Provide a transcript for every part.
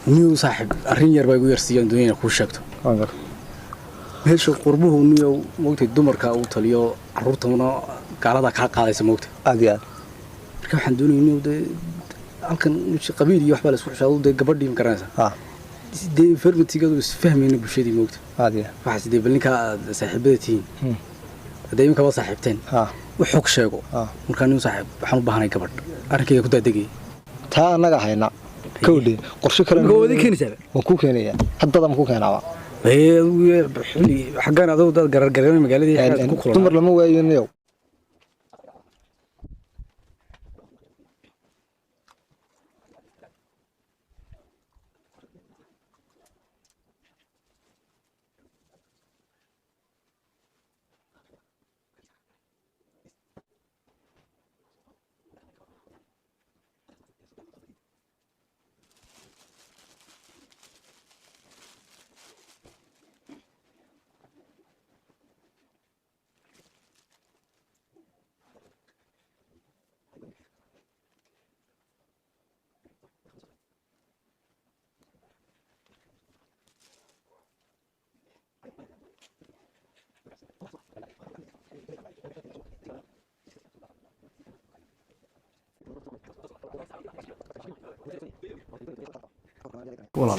Niyow saaxiib, arrin yar baa igu yarsiiyaan doonaya inaan kuu sheegto. Meesha qurbuhu, niyow, moogtay, dumarka uu taliyo, carruurtana gaalada kaa qaadaysa, moogtay. Aad iyo aad. Marka waxaan doonaya, niyow, dee halkan qabiil iyo waxbaa la isku xishaado, dee gabadhii, ma garanaysaa? Dee environmentigadu isfahmayna bulshadii, moogta. Aad iyo. Waxaas dee bal ninkaa aad saaxiibada tihiin, haddee iminka waa saaxiibteen, u xog sheego. Markaa nin saaxiib, waxaan u baahanay gabadh, arrinkayga ku daadegaya. Taa annaga hayna kowdhe qorshe kale. Imika waad ii keenaysaaba? Waan kuu keenayaa, haddada ma ku keenaaba? Xilli xaggaan adigu dad garargaran magaaladii xaggaad ku kulan. Dumar lama waayo, niyow.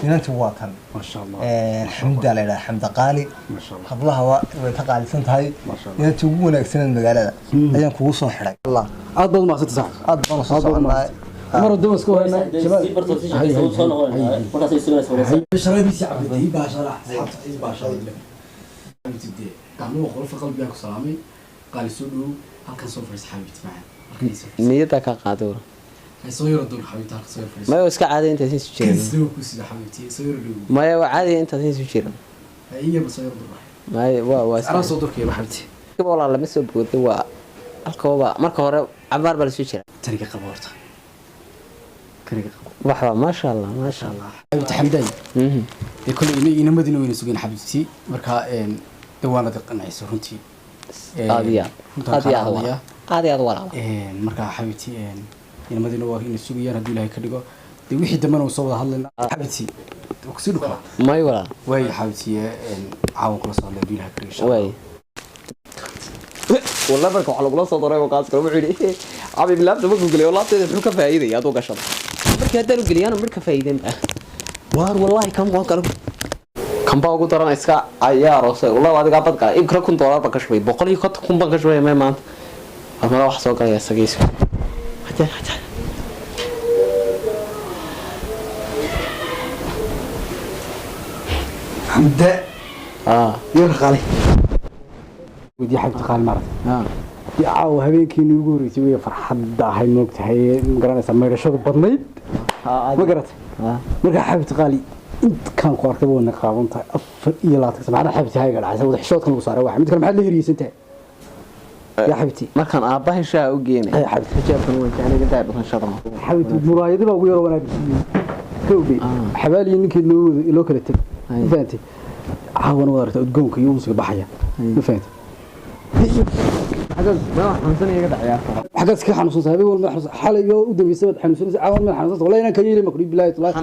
Inantu waa tan. Maasha Allah. Xamda la yidhaha, Xamda Qaali. Maasha Allah. Hablaha waa way ka qaalisan tahay. Maasha Allah. Inantii ugu wanaagsaneed magaalada ayaan kugu soo xidhay. Allah. Aad baad umahadsantay, saaxiib. Aad baan usoo Aad baad soconaa. Umahadsantay. Mar haddaba isku haynaa jamaal. Sharadiisa cabdi ii baashala, asxaabta ii baashala. Gacmuhu qolfa qalbigaa ku salaamay. Qaali, soo dhowow, halkan soo fadhiis, xabiibti macaan, halkan ii soo fadhiis. Niyadda ka qaado. Hay, soo yaro dur, xabiibti, halkan soo yaro fadhiis. Maya, waa iska caadi intaas isu jiran. Soo ku sida, xabiibti, soo yaro dhowow. Maya, waa caadi intaas isu jiran. Hay, ii yarba soo yaro dur. Maya, waa anaa soo durkaya, xabiibti. Walaa lama soo booday, waa halkooba marka hore cabaar baa lasoo jira. Taniga qabo horta, kaniga qabo. Waxba, maasha Allah, maasha Allah. Xabiibti Xamdaay. Dee kolley inamadina wayna sugeen, xabiibti. Marka dee waanad qancayso runtii. Aad iyo aad. Runtaan Aad iyo kaa aad. Hadlayaa. Aad iyo aad, walaal. Marka xabiibti, inamadina waa ina sugayaan hadduu Ilaahay ka dhigo. Dee wixii dambena uu soo wada hadlayna, xabiibti, waa kusii dhukaa. May, walaal. Waayo, xabiibti, caawan kula soo hadlay hadduu Ilaahay ka dhigo, insha Allah. Waay walla, marka waxa lagula soo daray kaas kale wuxuu yidhi xabiib, laabta markuu geliyo laabteeda muxuu ka faa'iidaya aduu gashado? Markii haddaan u geliyaan mar ka faa'iideen ba waar, wallahi kan waa kale, kan baa ugu daran iska cayaarose. Wallahi adigaa bad galay imkana $1000 baan ka shubay, 150,000 baan ka shubay. May, maanta war mala wax soo galaya isagaysu hajar hajar. Xamda. Iyo qaali. Weydiye, xabiibti qaali, maaragtay, dee caawa habeenkiini ugu horreysay wey, farxadda ahay, moogtahay, ma garanaysaa, maydhashadu badnayd, ma garatay? Markaa xabiibti qaali, intaan ku arkay wadna qaaban tahay 24 maxaa xabiibti hayga dhacaysa, wada xishoodkan lagu saaray, waxa mid kale maxaad la hiriyeysan tahay, yaa xabiibti? Markaan aabbahay shaaha u geenay. Ay, xabiibti. Xijaabkan waan jeclay, intaa dhaqan. Xabiibti, muraayadi baa ugu yaro wanaag siiyey kowdhe, xabaaliyo ninkii loo wada loo kala teg, ma fahantay? Caawana wada aragta udgoonka iyo unsiga baxaya, ma fahantay? Xaggaas ka xanuunsantahay? Habeen walba xanuunsan, xalay iyo u dambeysay baad xanuunsanaysa, caawan ma xanuunsanta? Wallahi inaan ka yeeli ma kudhi, bilaahi talaahi.